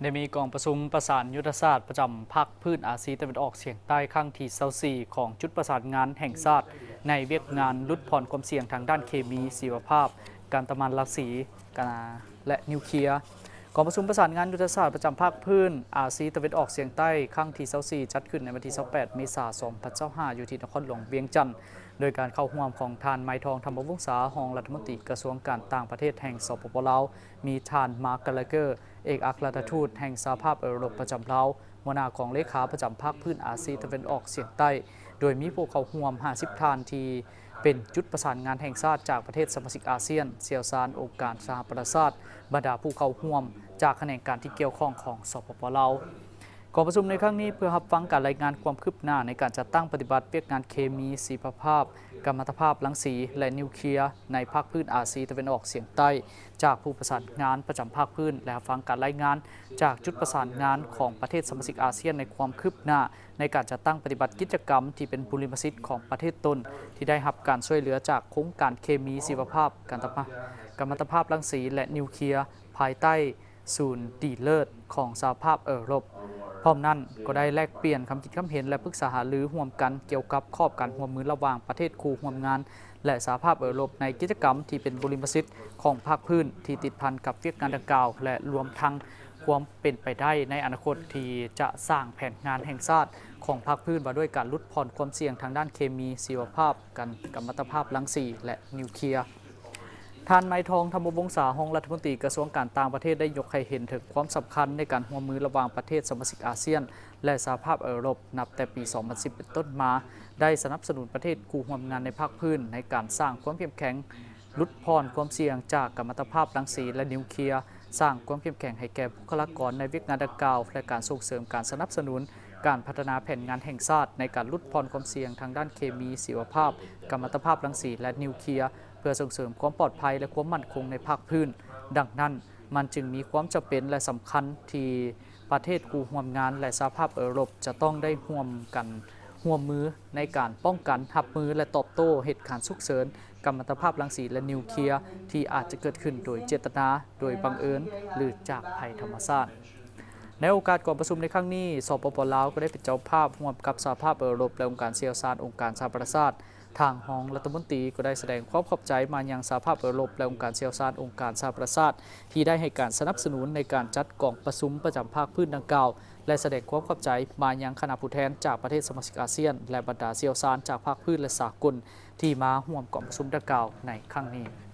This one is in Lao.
ໄດ້ມີກອງປະຊຸມປະສານຍຸດທະສາດປະຈຳພາກພື້ນອາຊີຕາເວັນອອກສຽງໃຕ້ຄັ້ງທີຊາວສີ່ ຂອງຈຸດປະສານງານແຫ່ງຊາດ ໃນວຽກງານຫຼຸດຜ່ອນຄວາມສ່ຽງທາງດ້ານເຄມີຊີວະພາບ ກັນຕະມັນລັງສີ ກະ ແລະ ນິວເຄຍ. ກອງປະຊຸມປະສານງານຍຸດທະສາດປະຈຳພາກພື້ນອາຊີຕາເວັນອອກສຽງໃຕ້ຄັ້ງທີຊາວສີ່ ຈັດຂຶ້ນໃນວັນທີຊາວແປດ ເມສາ ສອງພັນຊາວຫ້າ ຢູ່ທີ່ນະຄອນຫຼວງວຽງຈັນ ໂດຍການເຂົ້າຮ່ວມຂອງທ່ານ ໄມທອງ ທຳມະວົງສາ ຮອງລັດຖະມົນຕີກະຊວງການຕ່າງປະເທດແຫ່ງ ສປປ ລາວ, ມີທ່ານ ມາກ ກາລາເກີ ເອກອັກຄະລັດຖະທູດແຫ່ງສະຫະພາບເອີຣົບປະຈຳລາວ, ຫົວໜ້າກອງເລຂາປະຈຳພາກພື້ນອາຊີຕາເວັນອອກສຽງໃຕ້, ໂດຍມີຜູ້ເຂົ້າຮ່ວມຫ້າສິບທ່ານ ທີ່ເປັນຈຸດປະສານງານແຫ່ງຊາດຈາກປະເທດສະມາຊິກອາຊຽນ, ຊ່ຽວຊານອົງການສະຫະປະຊາຊາດ, ບັນດາຜູ້ເຂົ້າຮ່ວມຈາກຂະແໜງການທີ່ກ່ຽວຂ້ອງຂອງ ສປປ ລາວ. ກອງປະຊຸມໃນຄັ້ງນີ້ເພື່ອຮັບຟັງການລາຍງານຄວາມຄືບໜ້າໃນການຈັດຕັ້ງປະຕິບັດວຽກງານເຄມີຊີວະພາບ, ກັມມັນຕະພາບລັງສີ ແລະ ນິວເຄຍ ໃນພາກພື້ນອາຊີຕາເວັນອອກສຽງໃຕ້ ຈາກຜູ້ປະສານງານປະຈຳພາກພື້ນ ແລະ ຮັບຟັງການລາຍງານຈາກຈຸດປະສານງານຂອງປະເທດສະມາຊິກອາຊຽນໃນຄວາມຄືບໜ້າໃນການຈັດຕັ້ງປະຕິບັດກິດຈະກຳທີ່ເປັນບຸລິມະສິດຂອງປະເທດຕົນ ທີ່ໄດ້ຮັບການຊ່ວຍເຫຼືອຈາກໂຄງການເຄມີຊີວະພາບ, ກັມມັນຕະພາບລັງສີ ແລະ ນິວເຄຍ ພາຍໃຕ້ ສູນດີເລີດຂອງສະຫະພາບເອີຣົບ. ພ້ອມນັ້ນກໍໄດ້ແລກປ່ຽນຄຳຄິດຄຳເຫັນ ແລະ ປຶກສາຫາລືຮ່ວມກັນກ່ຽວກັບຂອບການຮ່ວມມືລະຫວ່າງປະເທດຄູ່ຮ່ວມງານ ແລະ ສະຫະພາບເອີຣົບ ໃນກິດຈະກຳທີ່ເປັນບຸລິມະສິດຂອງພາກພື້ນທີ່ຕິດພັນກັບວຽກງານດັ່ງກ່າວ ແລະ ລວມທັງຄວາມເປັນໄປໄດ້ໃນອະນາຄົດທີ່ຈະສ້າງແຜນງານແຫ່ງຊາດຂອງພາກພື້ນວ່າດ້ວຍການຫຼຸດຜ່ອນຄວາມສ່ຽງທາງດ້ານເຄມີຊີວະພາບ, ກັນ ກັມມັນຕະພາບລັງສີ ແລະ ນິວເຄຍ. ທ່ານ ໄມທອງ ທຳມະວົງສາ ຮອງລັດຖະມົນຕີກະຊວງການຕ່າງປະເທດ ໄດ້ຍົກໃຫ້ເຫັນເຖິງຄວາມສຳຄັນໃນການຮ່ວມມືລະຫວ່າງປະເທດສະມາຊິກອາຊຽນ ແລະ ສະຫະພາບເອີຣົບ ນັບແຕ່ປີສອງພັນສິບເປັນຕົ້ນມາ ໄດ້ສະໜັບສະໜູນປະເທດຄູ່ຮ່ວມງານໃນພາກພື້ນໃນການສ້າງຄວາມເຂັ້ມແຂງ, ຫຼຸດຜ່ອນຄວາມສ່ຽງຈາກກັມມັນຕະພາບລັງສີ ແລະ ນິວເຄຍ, ສ້າງຄວາມເຂັ້ມແຂງໃຫ້ແກ່ບຸກຄະລາກອນໃນວຽກງານດັ່ງກ່າວ ແລະ ການສົ່ງເສີມການສະໜັບສະໜູນການພັດທະນາແຜນງານແຫ່ງຊາດໃນການຫຼຸດຜ່ອນຄວາມສ່ຽງທາງດ້ານເຄມີຊີວະພາບ, ກັມມັນຕະພາບລັງສີ ແລະ ນິວເຄຍ ເພື່ອສົ່ງເສີມຄວາມປອດໄພ ແລະ ຄວາມໝັ້ນຄົງໃນພາກພື້ນ. ດັ່ງນັ້ນ, ມັນຈຶ່ງມີຄວາມຈຳເປັນ ແລະ ສຳຄັນທີ່ປະເທດຄູ່ຮ່ວມງານ ແລະ ສະຫະພາບເອີຣົບ ຈະຕ້ອງໄດ້ຮ່ວມກັນຮ່ວມມືໃນການປ້ອງກັນ, ຮັບມື ແລະ ຕອບໂຕ້ເຫດການສຸກເສີນ, ກັມມັນຕະພາບລັງສີ ແລະ ນິວເຄຍ ທີ່ອາດຈະເກີດຂຶ້ນໂດຍເຈດຕະນາ, ໂດຍບັງເອີນ ຫຼື ຈາກໄພທຳມະຊາດ. ໃນໂອກາດກອງປະຊຸມໃນຄັ້ງນີ້, ສປປ ລາວ ກໍໄດ້ເປັນເຈົ້າພາບຮ່ວມກັບສະຫະພາບເອີຣົບ ແລະ ອົງການຊ່ຽວຊານອົງການສະຫະປະຊາຊາດ. ທາງຮອງລັດຖະມົນຕີກໍໄດ້ສະແດງຄວາມຂອບໃຈມາຍັງສະຫະພາບເອີຣົບ ແລະ ອົງການຊ່ຽວຊານອົງການສະຫະປະຊາຊາດ ທີ່ໄດ້ໃຫ້ການສະໜັບສະໜູນໃນການຈັດກອງປະຊຸມປະຈຳພາກພື້ນດັ່ງກ່າວ ແລະ ສະແດງຄວາມຂອບໃຈມາຍັງຄະນະຜູ້ແທນຈາກປະເທດສະມາຊິກອາຊຽນ ແລະ ບັນດາຊ່ຽວຊານຈາກພາກພື້ນ ແລະ ສາກົນ ທີ່ມາຮ່ວມກອງປະຊຸມດັ່ງກ່າວໃນຄັ້ງນີ້.